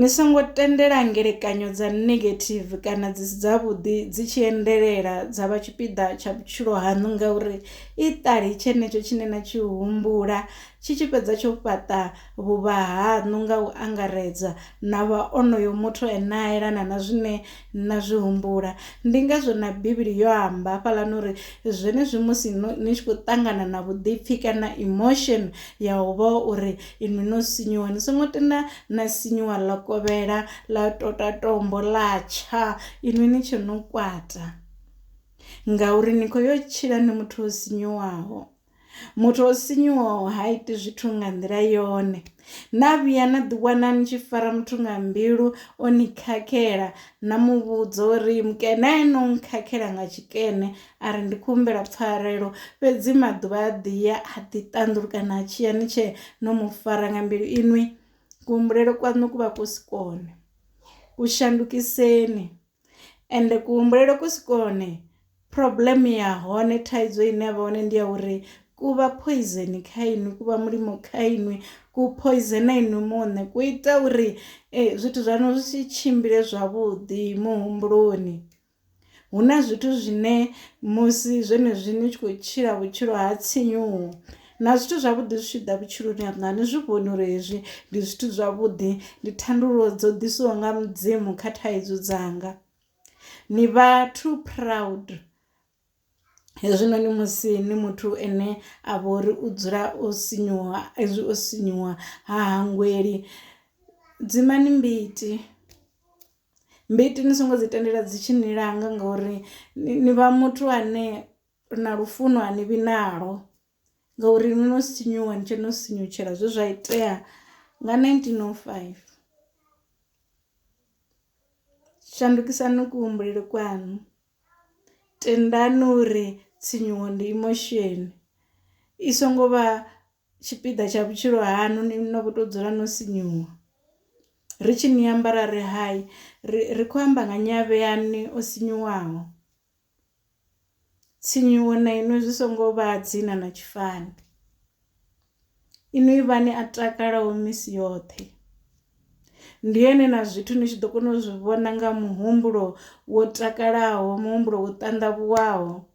Ni songo tendela ngelekanyo dza negative kana dzi si dzavhuḓi dzi tshi endelela dza vha tshipiḓa tsha vhutshilo haṋu ngauri i ṱali tshenetsho tshine na tshi humbula tshi tshi fhedza tsho fhaṱa vhuvha haṋu nga u angaredza na vha onoyo muthu ane a yelana na zwine na zwi humbula. Ndi ngazwo na bivhili yo amba hafhaḽani uri zwenezwi musi ni tshi khou ṱangana na vhuḓipfi kana emotion ya u vha uri inwi no sinyuwa ni songo tenda na sinyuwa ḽa kovhela ḽa tota tombo ḽa tsha inwi ni tshe no kwata ngauri ni kho yo tshila ni muthu o sinyuwaho. Muthu o sinyuwaho ha iti zwithu nga nḓila yone na vhuya na ḓi wana ni tshi fara muthu nga mbilu o ni khakhela na muvhudza uri mukene no nkhakhela nga tshikene a ri ndi khou humbela pfarelo fhedzi maḓuvha a ḓi ya a ḓi ṱanḓulukana a tshiya ni tshe no mu fara nga mbilu inwi kuhumbulele kwaṋu ku vha ku si kone ku shandukiseni ende kuhumbulele ku si kone problem ya hone thaidzo ine yavha hone ndi ya uri ku vha poison kha inwi ku vha mulimo kha inwi ku poison inwi muṋe ku ita uri zwithu zwaṋu zwi si tshimbile zwavhuḓi muhumbuloni. Hu na zwithu zwine musi zwenezwi ni tshi kho tshila vhutshilo ha tsinyuwo na zwithu zwavhuḓi zwi tshi ḓa vhutshiloni haṋu a ni zwi vhoni uri hezwi ndi zwithu zwavhuḓi ndi thandululo dzo ḓisiwaho nga mudzimu kha thaidzo dzanga. Ni vha too proud hezwinoni musi ni muthu ane a vha uri u dzula o sinyuwa ezwi o sinyuwa ha hangweli dzimani mbiti. Mbiti ni songo dzi tendela dzi tshi ni langa ngori ni vha muthu ane na lufuno a ni vhi nalo ngauri ni no sinyuwa ni tshe no sinyutshela zwe zwa itea nga 1905. Shandukisani kuhumbulele kwaṋu, tendani uri tsinyuwo ndi emotion i songo vha tshipiḓa tsha vhutshilo haṋu ni no vho to dzula no sinyuwa. Ri tshi ni amba ra ri hai ri khou amba nga nyavheyani o sinyuwaho, tsinyuwo na inwi zwi songo vha dzina na tshifani inwi ivhani a takalaho misi yoṱhe. Ndi hone na zwithu ni tshi ḓo kona u zwi vhona nga muhumbulo wo takalaho muhumbulo wo ṱandavhuwaho.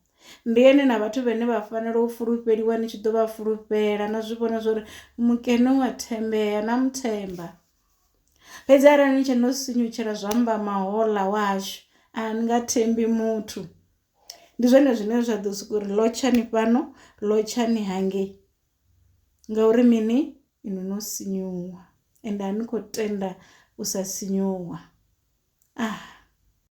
Ndi ene na vhathu vhane vha fanela u fulufheliwa ni tshi ḓo vha fulufhela na zwi vhona zwori mukene wa thembea na muthemba. Fhedzi arali ni tshe no sinyutshela zwa amba mahoḽa wahashu a ni nga thembi muthu ndi zwone zwine zwa ḓo soko uri lotshani fhano lotshani hangei ngauri mini inwi no sinyuwa ende a ni khou tenda u sa sinyuwa.